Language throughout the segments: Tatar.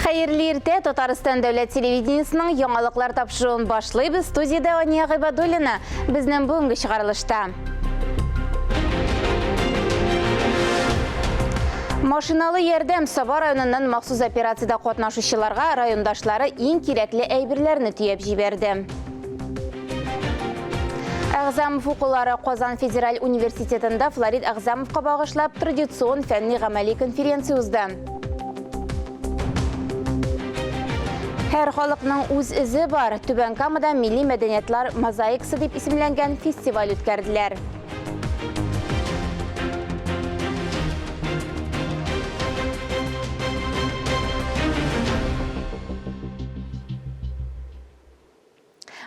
Хәерле иртә, Татарстан дәүләт телевидениесының яңалыклар тапшыруын башлыйбыз. Студиядә Ания Гыйбадуллина. Безнең бүгенге чыгарылышта. Машиналы ярдәм Саба районыннан махсус операциядә катнашучыларга райондашлары иң кирәкле әйберләрне төяп җибәрде. Әгъзамов укулары Казан федераль университетында Флорид Әгъзамовка багышлап традицион фәнни-гамәли конференция узды. Һәр халыкның үз эзе бар. Түбән Камада милли мәдәниятлар мозаикасы дип исемләнгән фестиваль үткәрделәр.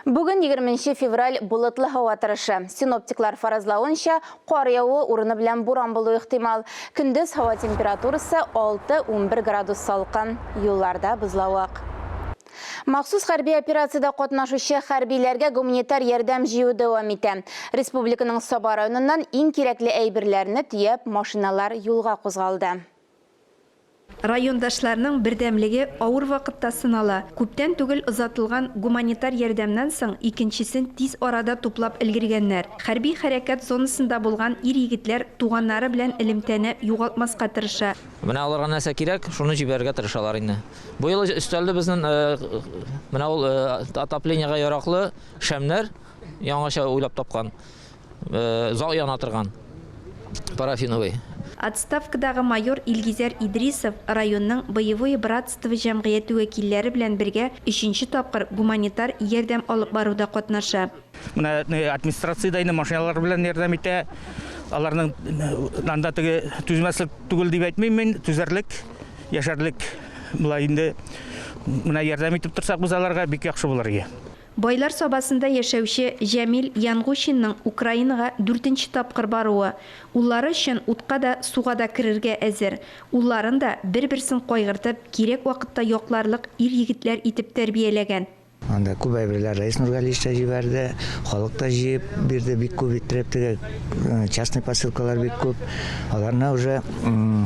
Бүген 20 февраль болытлы һава торышы. Синоптиклар фаразлавынча, кар явуы урыны белән буран булу ихтимал. Көндез һава температурасы 6-11 градус салкын, юлларда бозлавык. Махсус хәрби операциядә катнашучы хәрбиләргә гуманитар ярдәм җыю дәвам итә. Республиканың Саба районыннан иң кирәкле әйберләрне төяп, машиналар юлга кузгалды. Райондашларның бердәмлеге авыр вакытта сынала. Күптән түгел озатылган гуманитар ярдәмнән соң икенчесен тиз арада туплап өлгергәннәр. Хәрби хәрәкәт зонасында булган ир-егетләр туганнары белән элемтәне югалтмаска тырыша. Менә аларга нәрсә кирәк, шуны җибәрергә тырышалар инде. Бу юлы өстәлде безнең менә ул отоплениегә яраклы шәмнәр, яңача уйлап тапкан. Озак яна торган парафиновый. Отставкадагы майор Илгизәр Идрисов районның Боевое братство җәмгыяте вәкилләре белән бергә өченче тапкыр гуманитар ярдәм алып баруда катнаша. Менә администрация дә инде машиналар белән ярдәм итә. Аларның анда теге түзмәслек түгел дип әйтмим мин, түзәрлек, яшәрлек була инде. Менә ярдәм итеп торсак без аларга бик яхшы булыр иде. Байлар Сабасында яшәүче Җәмил Янгущинның Украинага дүртенче тапкыр баруы. Уллары өчен утка да, суга да керергә әзер. Улларын да, бер-берсен кайгыртып, кирәк вакытта якларлык ир-егетләр итеп тәрбияләгән. Анда күп әйберләр Рәис Нургалиевич та җибәрде, халык та җыеп бирде бик күп иттереп, теге частный посылкалар бик күп. Аларны уже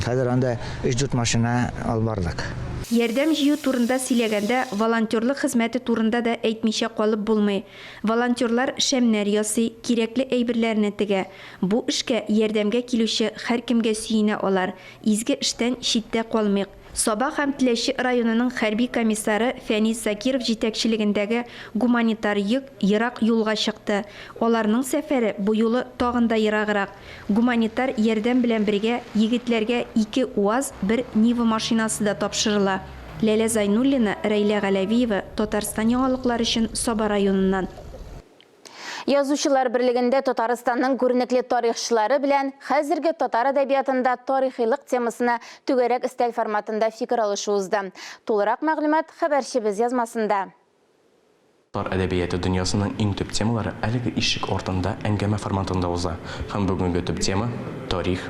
хәзер анда өч-дүрт машина алып бардык. Ярдәм җыю турында сөйләгәндә, волонтерлык хезмәте турында да әйтмичә калып булмый. Волонтерлар шәмнәр ясый, кирәкле әйберләрне тегә. Бу эшкә ярдәмгә килүче һәркемгә сөенә алар. Изге эштән читтә калмыйк. Саба һәм Теләче районының хәрби комиссары Фәнис Закиров җитәкчелегендәге гуманитар йөк ерак юлга чыкты. Аларның сәфәре бу юлы тагын да ераграк. Гуманитар ярдәм белән бергә егетләргә ике УАЗ, бер Нива машинасы да тапшырыла. Ләлә Зайнуллина, Рәйлә Галәвиева, Татарстан яңалыклары өчен Саба районыннан. Язучылар берлегендә Татарстанның күренекле тарихчылары белән хәзерге татар әдәбиятында тарихилык темасына түгәрәк өстәл форматында фикер алышу узды. Тулырак мәгълүмат хәбәрчебез язмасында. Татар әдәбияты дөньясының иң төп темалары әлеге ишек артында әңгәмә форматында уза һәм бүгенге төп тема, тарих.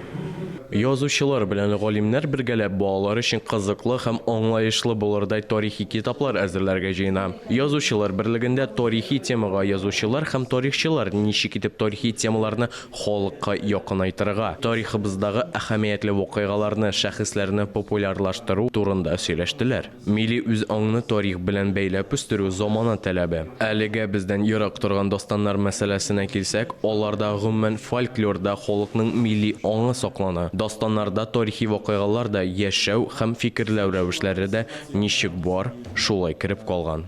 Язучылар белән галимнәр бергәләп балалар өчен кызыклы һәм аңлаешлы булырдай тарихи китаплар әзерләргә җыена. Язучылар берлегендә тарихи темага язучылар һәм тарихчылар ничек итеп тарихи темаларны халыкка якынайтырга, тарихыбыздагы әһәмиятле вакыйгаларны, шәхесләрне популярлаштыру турында сөйләштеләр. Милли үзаңны тарих белән бәйләп үстерү, замана таләбе. Әлегә бездән ерак торган дастаннар мәсьәләсенә килсәк, аларда, гомумән, фольклорда халыкның милли аңы саклана. Дастаннарда тарихи вакыйгалар да, яшәү һәм фикерләү рәвешләре дә ничек бар, шулай кереп калган.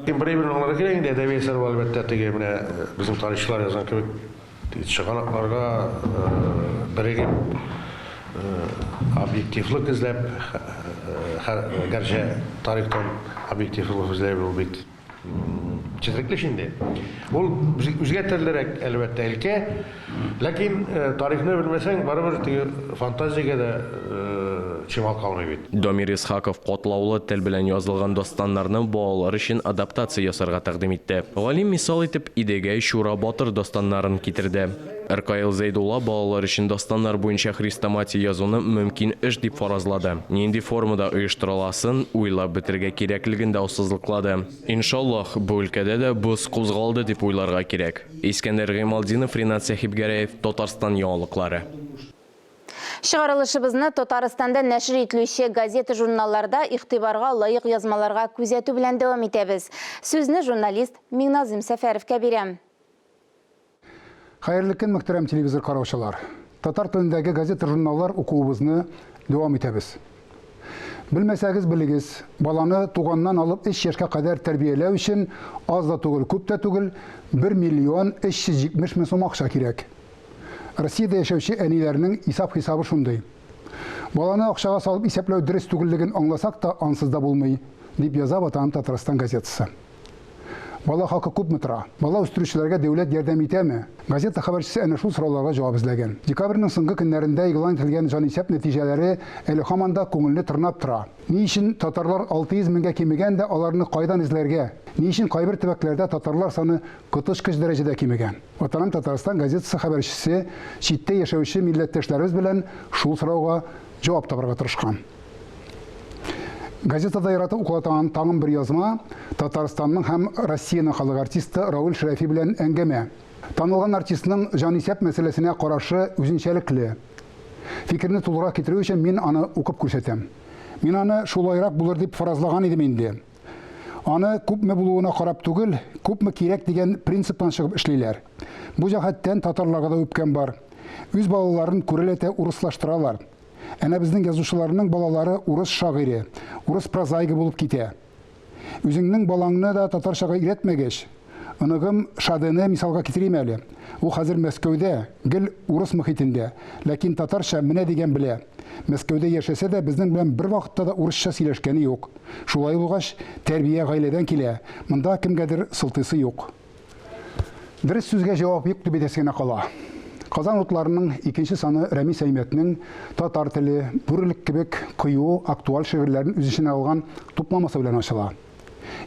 Бер әйберне аңларга кирәк инде, әдәби әсәр ул, әлбәттә, теге менә безнең тарихчылар язган кебек Чыганакларга берегеп, объективлык эзләп, гәрчә тарихтан объективлык эзләү ул бик четерекле эш инде. Ул үзгә төрлерәк, әлбәттә, өлкә. Ләкин тарихны белмәсәң, барыбер теге фантазиягә дә чимал калмый бит. Дамир Исхаков катлаулы тел белән язылган дастаннарны балалар өчен адаптация ясарга тәкъдим итте. Галим мисал итеп Идегәй, Чура батыр дастаннарын китерде. Ркаил Зәйдулла балалар өчен дастаннар буенча хрестоматия язуны мөмкин эш дип фаразлады. Нинди формада оештырыласын уйлап бетерергә кирәклеген дә ассызлыклады. Иншаллаһ, бу өлкәдә дә боз кузгалды дип уйларга кирәк. Искәндәр Гыймалтдинов, Ринат Сәхибгәрәев, Татарстан яңалыклары. Чыгарылышыбызны Татарстанда нәшер ителүче газета-журналларда игътибарга лаек язмаларга күзәтү белән дәвам итәбез. Сүзне журналист Миңназыйм Сәфәровка бирәм. Хәерле көн, мөхтәрәм телевизор караучылар! Татар телендәге газета-журналлар укуыбызны дәвам итәбез. Белмәсәгез, белегез, баланы туганнан алып өч яшькә кадәр тәрбияләү өчен аз да түгел, күп тә түгел, 1 миллион 370 мең сум акча кирәк. Россиядә яшәүче әниләрнең исап-хисабы шундый. Баланы акчага салып исәпләү дөрес түгеллеген аңласак та, ансыз да булмый, дип яза Ватаным Татарстан газетасы. Бала хакы күпме тора? Бала үстерүчеләргә дәүләт ярдәм итәме? Газета хәбәрчесе әнә шул сорауларга җавап эзләгән. Декабрьнең соңгы көннәрендә игълан ителгән җанисәп нәтиҗәләре әле һаман да күңелне тырнап тора. Ни өчен татарлар 600 меңгә кимегән дә аларны кайдан эзләргә? Ни өчен кайбер төбәкләрдә татарлар саны коточкыч дәрәҗәдә кимегән? Ватаным Татарстан газетасы хәбәрчесе читтә яшәүче милләттәшләребез белән шул сорауга җавап табарга тырышкан. Газетада яратып укыла торган тагын бер язма Татарстанның һәм Россиянең халык артисты Равил Шәрәфи белән әңгәмә. Танылган артистның җанисәп мәсьәләсенә карашы үзенчәлекле. Фикерне тулырак китерү өчен мин аны укып күрсәтәм. Мин аны шулайрак булыр дип фаразлаган идем инде. Аны күпме булуына карап түгел, күпме кирәк дигән принциптан чыгып эшлиләр. Бу җәһәттән татарларга да үпкәм бар. Үз балаларын күрәләтә урыслаштыралар. Әнә безнең язучыларның балалары урыс шагыйре, урыс прозаигы булып китә. Үзеңнең балаңны да татарчага өйрәтмәгәч, Оныгым Шадены мисалга китерим әле. Ул хәзер Мәскәүдә, гел урыс мохитендә, ләкин татарча менә дигән белә. Мәскәүдә яшәсә дә, безнең белән бервакытта да урысча сөйләшкәне юк. Шулай булгач, тәрбия гаиләдән килә, монда кемгәдер сылтыйсы юк. Дөрес сүзгә җавап юк дип әйтәсе генә кала. Казан утларының икенче саны Рәмис Әймәтнең Татар теле, Бүрелек кебек кыю, актуаль шигырьләрен үз эченә алган тупламасы белән ачыла.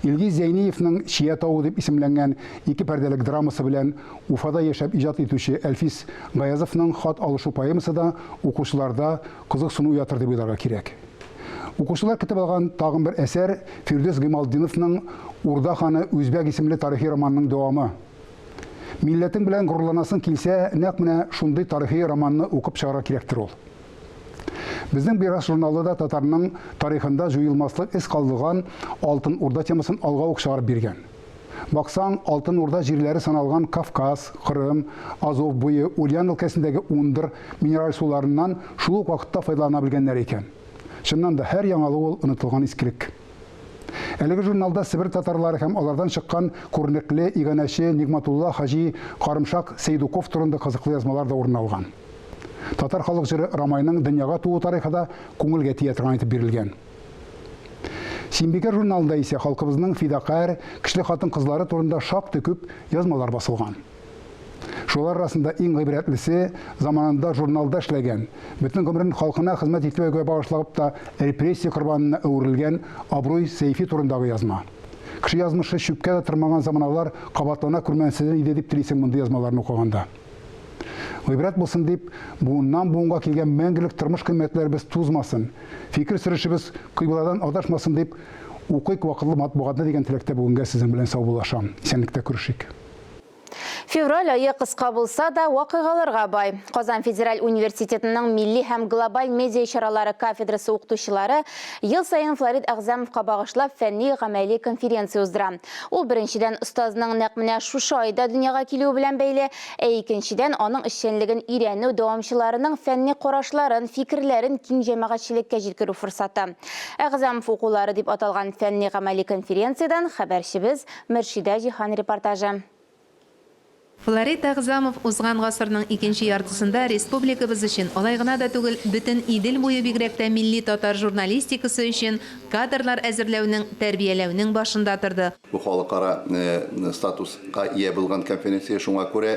Илгиз Зәйниевның Чия тавы дип исемләнгән ике пәрдәлек драмасы белән Уфада яшәп иҗат итүче Әлфис Гаязовның Хат алышу поэмасы да укучыларда кызыксыну уятыр дип уйларга кирәк. Укучылар көтеп алган тагын бер әсәр, Фирдүс Гыймалтдиновның Урда ханы Үзбәк исемле тарихи романының дәвамы. Милләтең белән горурланасың килсә, нәкъ менә шундый тарихи романны укып чыгарга кирәктер ул. Безнең Мирас журналы да татарның тарихында җуелмаслык эз калдырган Алтын Урда темасын алга ук чыгарып биргән. Баксаң, Алтын Урда җирләре саналган Кавказ, Кырым, Азов буе, Ульян өлкәсендәге Ундыр минераль суларыннан шул ук вакытта файдалана белгәннәр икән. Чыннан да, һәр яңалык ул онытылган искелек. Әлеге журналда Себер татарлары һәм алардан чыккан күренекле иганәче Нигматулла хаҗи Карымшак Сәйдуков турында кызыклы язмалар да урын алган. Татар халык җыры Рамайның дөньяга туу тарихы да күңелгә тия торган итеп бирелгән. Симбикә журналында исә халкыбызның фидакарь, көчле хатын-кызлары турында шактый күп язмалар басылган. Шулар арасында иң гыйбрәтлесе, заманында журналда эшләгән, бөтен гомерен халкына хезмәт итүгә багышлап та репрессия корбанына әверелгән Абруй Сәйфи турындагы язма. Кеше язмышы чүпкә дә тормаган заманалар кабатлана күрмәсен иде дип телисең мондый язмаларны укыганда. Гыйбрәт булсын дип, буыннан-буынга килгән мәңгелек тормыш кыйммәтләребез тузмасын, фикер сөрешебез кыйбладан адашмасын дип, укыйк вакытлы матбугатны дигән теләктә бүгенгә сезнең белән саубуллашам. Исәнлектә күрешик. Февраль ае кыска булса да, вакыйгаларга бай. Казан федераль университетының милли һәм глобаль медиа чаралары кафедрасы укытучылары ел саен Флорид Әгъзәмовка багышлап фәнни-гамәли конференция уздыра. Ул, беренчедән, остазның нәкъ менә шушы айда дөньяга килүе белән бәйле, ә икенчедән, аның эшчәнлеген өйрәнү, дәвамчыларының фәнни карашларын, фикерләрен киң җәмәгатьчелеккә җиткерү форсаты. Әгъзәмов укулары дип аталган фәнни-гамәли конференциядән хәбәрчебез Мөршидә Җиһан репортажы. Флорид Әгъзамов узган гасырның икенче яртысында республикабыз өчен, алай гына да түгел, бөтен Идел буе бигрәк тә милли татар журналистикасы өчен кадрлар әзерләүнең, тәрбияләүнең башында торды. Бу халыкара статуска ия булган конференция, шуңа күрә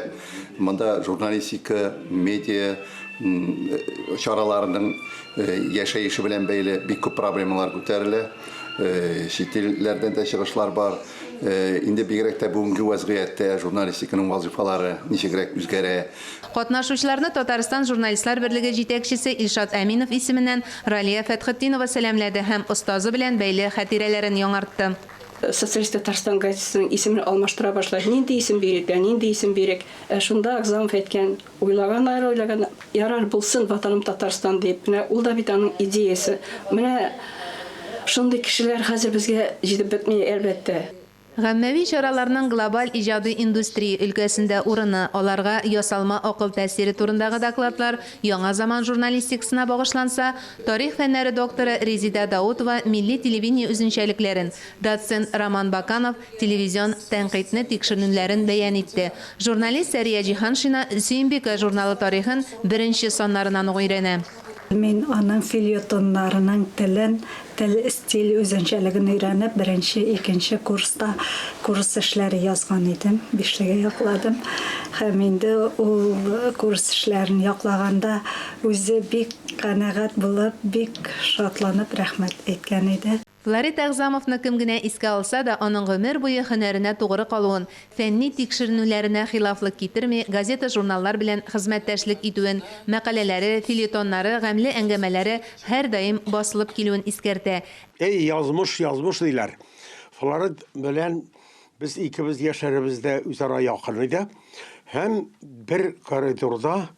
монда журналистика, медиа чараларының яшәеше белән бәйле бик күп проблемалар күтәрелә. Чит илләрдән дә чыгышлар бар. Инде бигрәк тә бүгенге вәзгыятьтә журналистиканың вазыйфалары ничегрәк үзгәрә. Катнашучыларны Татарстан Журналистлар берлеге җитәкчесе Илшат Әминов исеменнән Ралия Фәтхетдинова сәламләде һәм остазы белән бәйле хатирәләрен яңартты. Социалист Татарстан газетасының исемен алмаштыра башлый. Нинди исем бирик тә, нинди исем бирик? Ә шунда Әгъзамов әйткән, уйлаганнар, уйлаганнар, ярар, булсын Ватаным Татарстан дип. Менә ул да бит аның идеясе. Менә шундый кешеләр хәзер безгә җитеп бетми, әлбәттә. Гаммәви чараларның глобаль иҗади индустрия өлкәсендә урыны, аларга ясалма акыл тәэсире турындагы докладлар яңа заман журналистикасына багышланса, тарих фәннәре докторы Резеда Даутова милли телевидение үзенчәлекләрен, доцент Роман Баканов телевизион тәнкыйтьне тикшеренүләрен бәян итте. Журналист Сәрия Җиһаншина Сөембикә журналы тарихын беренче саннарыннан ук өйрәнә. Мин аның фельетоннарының телен, тел, стиль үзенчәлеген өйрәнеп, беренче, икенче курста курс эшләре язган идем, бишлегә якладым. Һәм инде ул курс эшләрен яклаганда үзе бик канәгать булып, бик шатланып рәхмәт әйткән иде. Флорид Әгъзамовны кем генә искә алса да, аның гомер буе һөнәренә тугры калуын, фәнни тикшеренүләренә хилафлык китерми, газета-журналлар белән хезмәттәшлек итүен, мәкаләләре, фельетоннары, гамьле әңгәмәләре һәрдаим басылып килүен искәртә. Әй, язмыш, язмыш, диләр. Флорид белән без икебез яшьләребез дә үзара якын иде. Һәм бер коридорда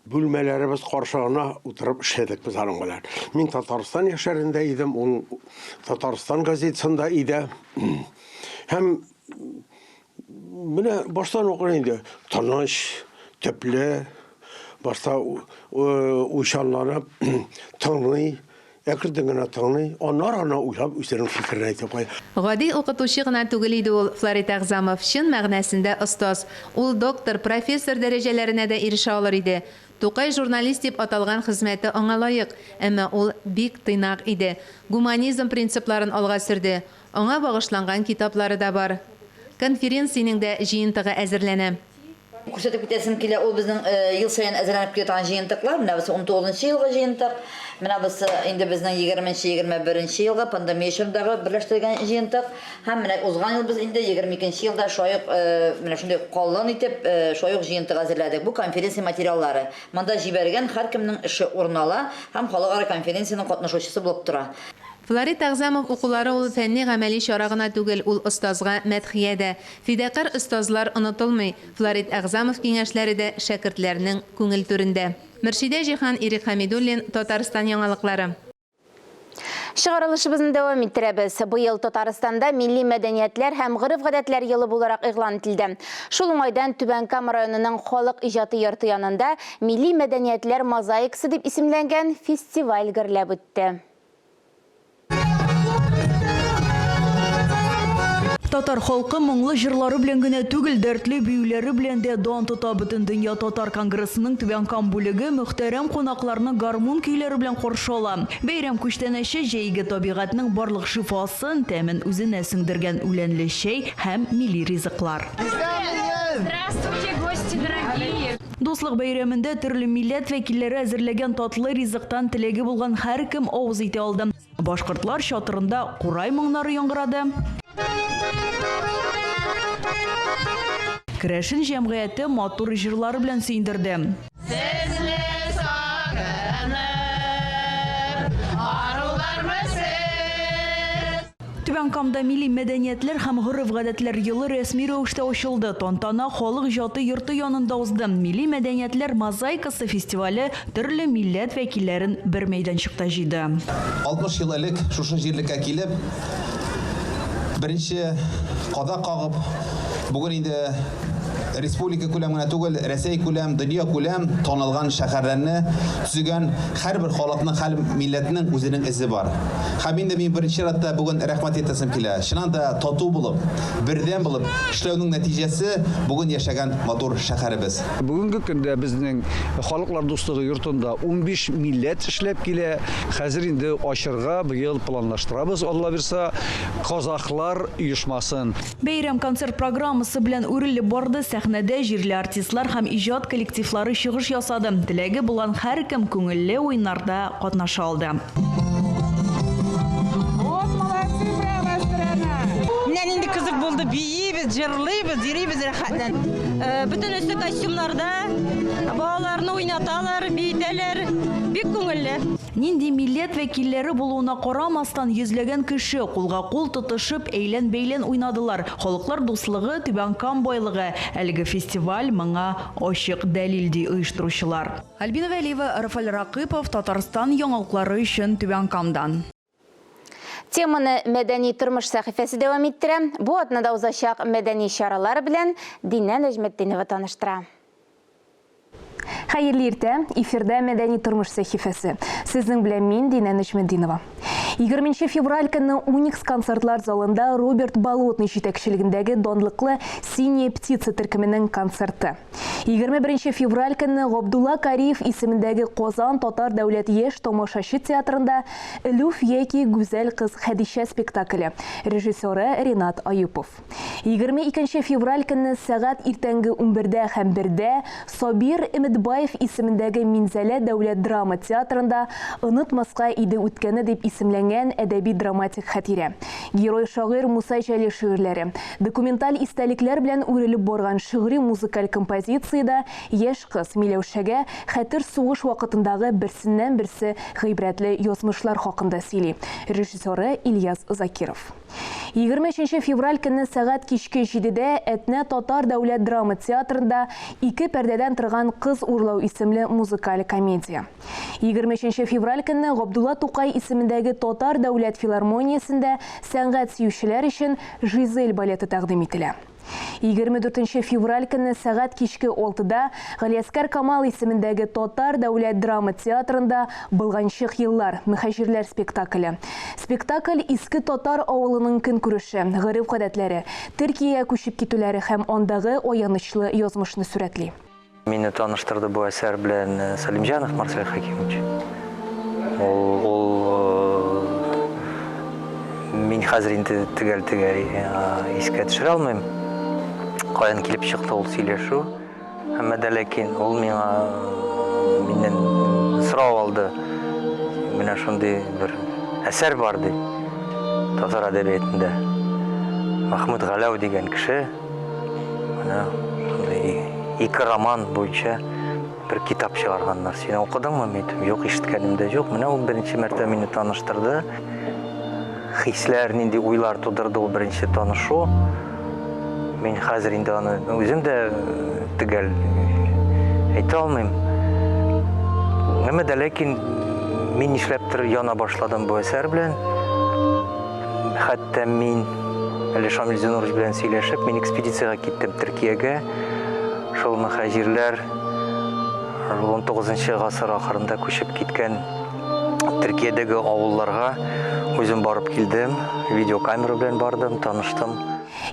бүлмәләребез каршыгына утырып эшләдек без аның белән. Мин Татарстан яшьләрендә идем, ул Татарстан газетасында иде. Һәм менә баштан ук инде тыныч, төпле, башта уйчанланып тыңлый, Әкрен генә тыңлый, аннары гына уйлап үзенең фикерен әйтеп куя. Гади укытучы гына түгел иде ул Флорид Әгъзамов, чын мәгънәсендә остаз. Ул доктор, профессор дәрәҗәләренә дә ирешә алыр иде. Тукай журналист дип аталган хезмәте аңа лаек, әмма ул бик тыйнак иде. Гуманизм принципларын алга сөрде. Аңа багышланган китаплары да бар. Конференциянең дә җыентыгы әзерләнә. Күрсәтеп китәсем килә, ул безнең ел саен әзерләнеп килә торган җыентыклар. Менә бусы унтугызынчы елгы җыентык. Менә бусы инде безнең егерменче, 21нче елгы пандемия чорындагы берләштерелгән җыентык. Һәм менә узган ел без инде 22нче елда шулай ук менә шундый калын итеп шулай ук җыентык әзерләдек. Бу конференция материаллары. Монда җибәргән һәркемнең эше урын ала һәм халыкара конференциянең катнашучысы булып тора. Флорид Әгъзамов укулары ул фәнни-гамәли чара гына түгел, ул остазга мәдхия дә. Фидакарь остазлар онытылмый. Флорид Әгъзамов киңәшләре дә шәкертләрнең күңел түрендә. Мөршидә Җиһан, Ирек Хәмидуллин, Татарстан яңалыклары. Чыгарылышыбызны дәвам иттерәбез. Быел Татарстанда милли мәдәниятләр һәм гореф-гадәтләр елы буларак игълан ителде. Шул уңайдан Түбән Кама районының халык иҗаты йорты янында Милли мәдәниятләр мозаикасы дип исемләнгән фестиваль гөрләп үтте. Татар халкы моңлы җырлары белән генә түгел, дәртле биюләре белән дә дан тота. Бөтендөнья татар конгрессының Түбән Кам бүлеге мөхтәрәм кунакларны гармун көйләре белән каршы ала. Бәйрәм күчтәнәче, җәйге табигатьнең барлык шифасын, тәмен үзенә сеңдергән үләнле чәй һәм милли ризыклар. Здравствуйте, гости дорогие! Дуслык бәйрәмендә төрле милләт вәкилләре әзерләгән татлы ризыктан теләге булган һәркем авыз итә алды. Башкортлар чатырында курай моңнары яңгырады. Керәшен җәмгыяте матур җырлары белән сөендерде. Сезне сагынып, арулармы сез? Түбән Камда милли мәдәниятләр һәм гореф-гадәтләр елы рәсми рәвештә ачылды. Тантана Халык иҗаты йорты янында узды. Милли мәдәниятләр мозаикасы фестивале төрле милләт вәкилләрен бер мәйданчыкта җыйды. 60 ел элек шушы җирлеккә килеп, беренче кадак кагып, бүген инде республика күләм генә түгел, Рәсәй күләм, дөнья күләм танылган шәһәрләрне төзегән һәрбер халыкның, һәр милләтнең үзенең эзе бар. Һәм инде мин беренче чиратта бүген рәхмәт әйтәсем килә. Чыннан да тату булып, бердәм булып эшләүнең нәтиҗәсе бүген яшәгән матур шәһәребез. Бүгенге көндә безнең Халыклар дуслыгы йортында 15 милләт эшләп килә. Хәзер инде ачырга быел планлаштырабыз, Алла бирса, казахлар оешмасын. Бәйрәм концерт программасы белән үрелеп барды. Сәхнәдә җирле артистлар һәм иҗат коллективлары чыгыш ясады. Теләге булган һәркем күңелле уеннарда катнаша алды. Вот молодцы, правая сторона! Менә нинди кызык булды, биибез, җырлыйбыз, йөрибез рәхәтләнеп. Бөтенесе костюмнарда, балаларны уйнаталар, биетәләр. Бик күңелле. Нинди милләт вәкилләре булуына карамастан, йөзләгән кеше кулга-кул тотышып, әйлән-бәйлән уйнадылар. Халыклар дуслыгы, Түбән Кам байлыгы. Әлеге фестиваль моңа ачык дәлил, ди оештыручылар. Альбина Вәлиева, Рафаль Ракыпов, Татарстан яңалыклары өчен Түбән Камдан. Теманы Мәдәни тормыш сәхифәсе дәвам иттерә. Бу атнада узачак мәдәни чаралар белән Динә Нәҗметдинова таныштыра. Хәерле иртә! Эфирда Мәдәни тормыш сәхифәсе. Сезнең белән мин, Динә Нәҗметдинова. 20 нче февраль көнне Уникс концертлар залында Роберт Болотный җитәкчелегендәге данлыклы Синяя птица төркеменең концерты. 21 нче февраль көнне Габдулла Кариев исемендәге Казан татар дәүләт яшь тамашачы театрында Элүф яки Гүзәл кыз Хәдичә спектакле, режиссеры Ренат Аюпов. 22 нче февраль көнне сәгать иртәнге унбердә һәм бердә Сабир Өметбаев исемендәге Минзәлә дәүләт драма театрында Онытмаска иде үткәне дип исемләнгән әдәби-драматик хатирә. Герой-шагыйрь Муса Җәлил шигырьләре, документаль истәлекләр белән үрелеп барган шигъри-музыкаль композициядә яшь кыз Миләүшәгә хәтер сугыш вакытындагы берсеннән-берсе гыйбрәтле язмышлар хакында сөйли. Режиссеры Ильяс Закиров. 23 нче февраль көнне сәгать кичке җидедә Әтнә татар дәүләт драма театрында ике пәрдәдән торган Кыз урлау исемле музыкаль комедия. 23 нче февраль көнне Габдулла Тукай исемендәге Татар дәүләт филармониясендә сәнгать сөючеләр өчен Жизель балеты тәкъдим ителә. 24 нче февраль көнне сәгать кичке алтыда Галиәскәр Камал исемендәге Татар дәүләт драма театрында Болганчык еллар, мөһаҗирләр спектакле. Спектакль иске татар авылының көнкүреше, гореф-гадәтләре, Төркиягә күчеп китүләре һәм андагы аянычлы язмышны сурәтли. Мине таныштырды бу әсәр белән э, Салимҗанов Марсель Хәкимович. Ул, ул э, мин хәзер инде төгәл-төгәл э, искә төшерә алмыйм. Каян килеп чыкты ул сөйләшү. Әмма дә ләкин ул миңа миннән сорау алды. Менә шундый бер әсәр бар ди. Татар әдәбиятында. Махмуд Галәү дигән кеше Менә шундый ике роман буенча бер китап чыгарганнар. Син укыдыңмы? Мин әйттем, юк, ишеткәнем дә юк. Менә ул беренче мәртәбә мине таныштырды. Хисләр, нинди уйлар тудырды ул беренче танышу. Мин хәзер инде аны үзем дә э, төгәл әйтә алмыйм. Әмма дә ләкин мин нишләптер яна башладым бу әсәр белән. Хәтта мин әле Шамил Зинурович белән сөйләшеп, мин экспедициягә киттем Төркиягә. Шул мөхаҗирләр 19 гасыр ахырында күчеп киткән Төркиядәге авылларга үзем барып килдем, видеокамера белән бардым, таныштым.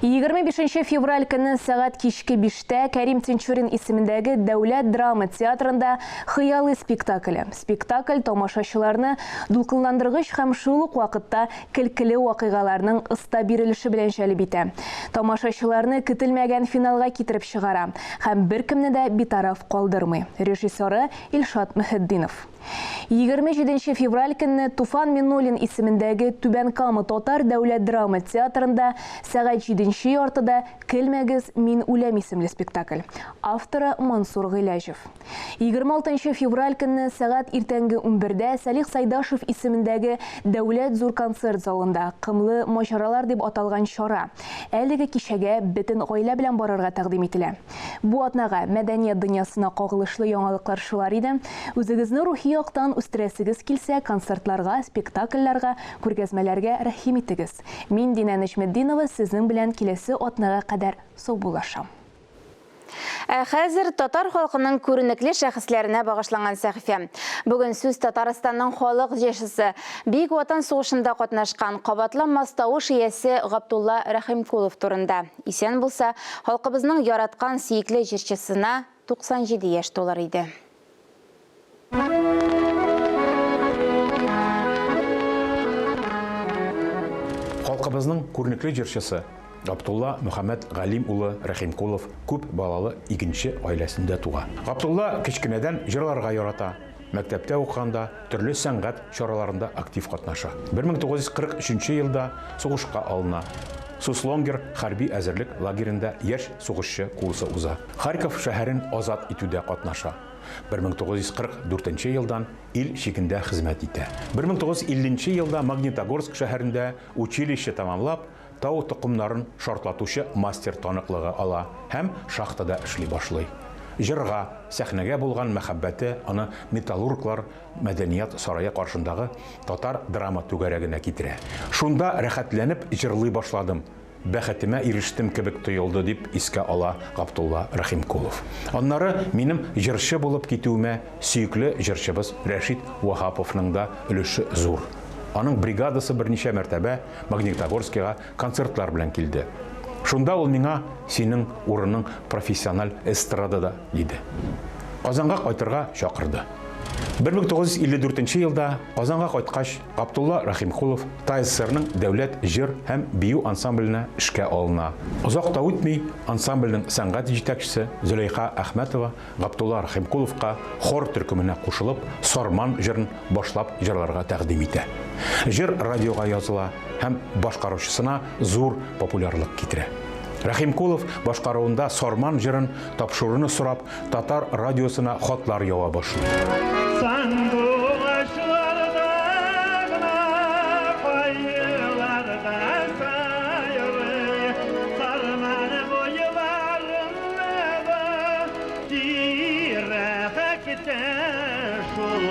25 февраль көнне сәгать кичке биштә Кәрим Тинчурин исемендәге Дәүләт драма театрында Хыялый спектакле. Спектакль тамашачыларны дулкынландыргыч һәм шул ук вакытта көлкеле вакыйгаларның оста бирелеше белән җәлеп итә. Тамашачыларны көтелмәгән финалга китереп чыгара һәм беркемне дә битараф калдырмый. Режиссеры, Илшат Мөхетдинов. 27 нче февраль көнне Туфан Миннуллин исемендәге Түбән Кама татар дәүләт драма театрында сәгать җиденче яртыда Көлмәгез, мин үләм исемле спектакль. Авторы, Мансур Гыйләҗев. 26 нчы февраль көнне сәгать иртәнге унбердә Сәлих Сайдашев исемендәге Дәүләт зур концерт залында Кымлы маҗаралар дип аталган чара. Әлеге кичәгә бөтен гаилә белән барырга тәкъдим ителә. Бу атнага мәдәният дөньясына кагылышлы яңалыклар шулар иде. Үзегезне рухи яктан үстерәсегез килсә, концертларга, спектакльләргә, күргәзмәләргә рәхим итегез. Мин, Динә Нәҗметдинова, сезнең белән киләсе атнага кадәр саубуллашам. Ә хәзер татар халкының күренекле шәхесләренә багышланган сәхифә. Бүген сүз Татарстанның халык җырчысы, Бөек Ватан сугышында катнашкан, кабатланмас тавыш иясе Габдулла Рәхимкулов турында. Исән булса, халкыбызның яраткан сөекле җырчысына 97 яшь тулыр иде. Халкыбызның күренекле җырчысы Габдулла Мөхәммәт Галим улы Рәхимкулов күп балалы игенче гаиләсендә туга. Габдулла кечкенәдән җырларга ярата, мәктәптә укыганда төрле сәнгать чараларында актив катнаша. 1943 елда сугышка алына. Суслонгер хәрби әзерлек лагеренда яшь сугышчы курсы уза. Харьков шәһәрен азат итүдә катнаша. 1944 елдан ил чигендә хезмәт итә. 1950 елда Магнитогорск шәһәрендә училище тәмамлап, тау токымнарын шартлатучы мастер таныклыгы ала һәм шахтада эшли башлый. Җырга, сәхнәгә булган мәхәббәте аны Металлурглар мәдәният сарае каршындагы татар драма түгәрәгенә китерә. Шунда рәхәтләнеп җырлый башладым, бәхетемә ирештем кебек тоелды, дип искә ала Габдулла Рәхимкулов. Аннары минем җырчы булып китүемә сөекле җырчыбыз Рәшит Ваһаповның да өлеше зур. Аның бригадасы берничә мәртәбә Магнитогорскига концертлар белән килде. Шунда ул миңа, Синең урының профессиональ эстрадада, диде. Казанга кайтырга чакырды. 1954 елда Казанга кайткач, Габдулла Рәхимкулов ТАССРның дәүләт җыр һәм бию ансамбленә эшкә алына. Озак та үтми, ансамбльнең сәнгать җитәкчесе Зөләйха Әхмәтова Габдулла Рәхимкуловка хор төркеменә кушылып, Сарман җырын башлап җырларга тәкъдим итә. Җыр радиога языла һәм башкаручысына зур популярлык китерә. Рәхимкулов башкаруында Сарман җырын тапшыруны сорап, татар радиосына хатлар ява башлый. Сандугачларда гына кайларда сайрый, Сарман буйларында да тирәктә шул,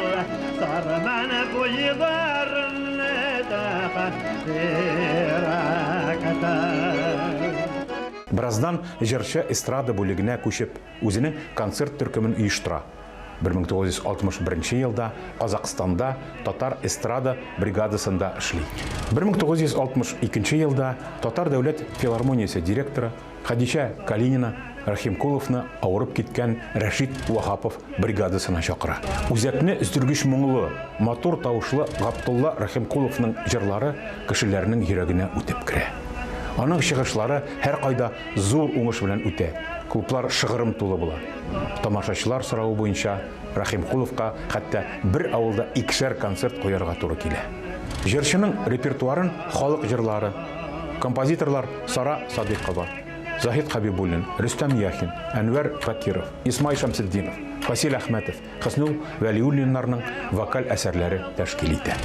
Сарман буйларында да тирәктә. Бераздан җырчы эстрада бүлегенә күчеп, үзенең концерт төркемен оештыра. 1961 елда Казакъстанда татар эстрада бригадасында эшли. 1962 елда Татар дәүләт филармониясе директоры Хәдичә Калинина Рәхимкуловны авырып киткән Рәшит Ваһапов бригадасына чакыра. Үзәкне өздергеч моңлы, матур тавышлы Габдулла Рәхимкуловның җырлары кешеләрнең йөрәгенә үтеп керә. Аның чыгышлары һәркайда зур уңыш белән үтә, клублар шыгрым тулы була. Тамашачылар соравы буенча Рәхимкуловка хәтта бер авылда икешәр концерт куярга туры килә. Җырчының репертуарын халык җырлары, композиторлар Сара Садыйкова, Заһид Хәбибуллин, Рөстәм Яхин, Әнвәр Факиров, Исмай Шәмсетдинов, Фасил Әхмәтов, Хөснул Вәлиуллиннарның вокаль әсәрләре тәшкил итә.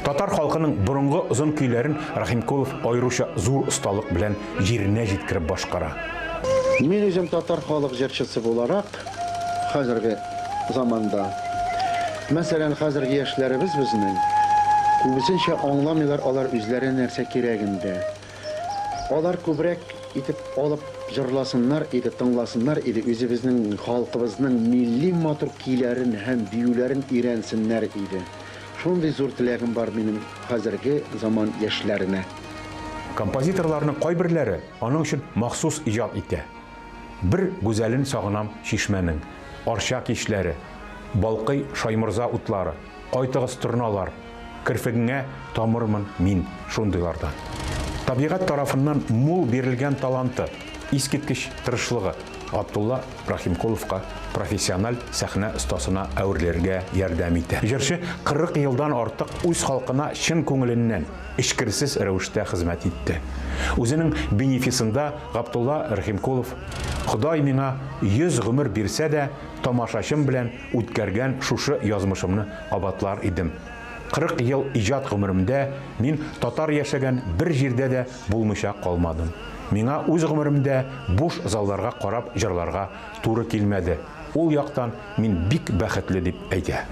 Татар халкының борынгы озын көйләрен Рәхимкулов аеруча зур осталык белән җиренә җиткереп башкара. Мин үзем татар халык җырчысы буларак, хәзерге заманда, мәсәлән, хәзерге яшьләребез безнең күбесенчә аңламыйлар алар үзләренә нәрсә кирәген дә. Алар күбрәк итеп алып җырласыннар иде, тыңласыннар иде, үзебезнең халкыбызның милли матур көйләрен һәм биюләрен өйрәнсеннәр иде. Шундый зур теләгем бар минем хәзерге заман яшьләренә. Композиторларның кайберләре аның өчен махсус иҗат итә. Бер гүзәлен сагынам чишмәнең, Арча кичләре, Балкый Шайморза утлары, Кайтыгыз, торналар, Керфегеңә тамырмын мин шундыйлардан. Табигать тарафыннан мул бирелгән таланты, искиткеч тырышлыгы Габдулла Рәхимкуловка профессиональ сәхнә остасына әверелергә ярдәм итә. Җырчы 40 елдан артык үз халкына чын күңеленнән, эчкерсез рәвештә хезмәт итте. Үзенең бенефисында Габдулла Рәхимкулов, Ходай миңа 100 гомер бирсә дә, тамашачым белән үткәргән шушы язмышымны кабатлар идем. 40 ел иҗат гомеремдә мин татар яшәгән бер җирдә дә булмыйча калмадым. Миңа үз гомеремдә буш залларга карап җырларга туры килмәде. Ул яктан мин бик бәхетле, дип әйтә.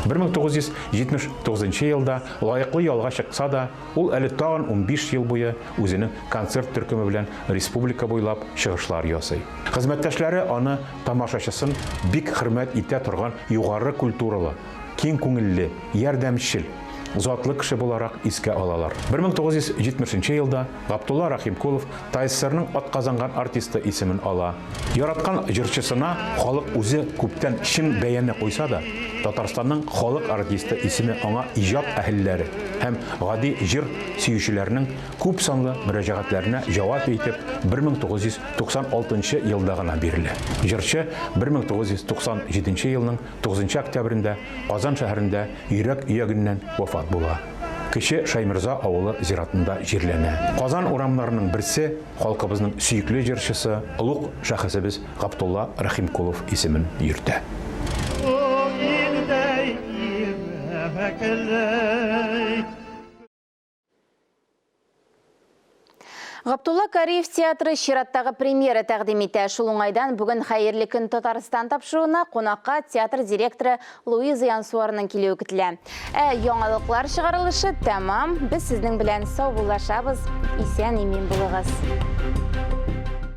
1979 елда лаеклы ялга чыкса да, ул әле тагын 15 ел буе үзенең концерт төркеме белән республика буйлап чыгышлар ясый. Хезмәттәшләре аны тамашачысын бик хөрмәт итә торган югары культуралы, киң күңелле, ярдәмчел, затлы кеше буларак искә алалар. 1970 елда Габдулла Рәхимкулов ТАССРның атказанган артисты исемен ала. Яраткан җырчысына халык үзе күптән чын бәяне куйса да, Татарстанның халык артисты исеме аңа иҗат әһелләре һәм гади җыр сөючеләрнең күп санлы мөрәҗәгатьләренә җавап итеп 1996 елда гына бирелә. Җырчы 1997 елның 9 октябрендә Казан шәһәрендә йөрәк өягеннән вафат була. Кече Шәйморза авылы зиратында җирләнә. Казан урамнарының берсе халкыбызның сөекле җырчысы, олуг шәхесебез Габдулла Рәхимкулов исемен йөртә. шикелле. Габдулла Кариев театры чираттагы премьера тәкъдим итә. Шул уңайдан бүген Хәерле көн Татарстан тапшыруына кунакка театр директоры Луиза Янсуарның килүе көтелә. Ә яңалыклар чыгарылышы тәмам. Без сезнең белән саубуллашабыз. Исән-имин булыгыз.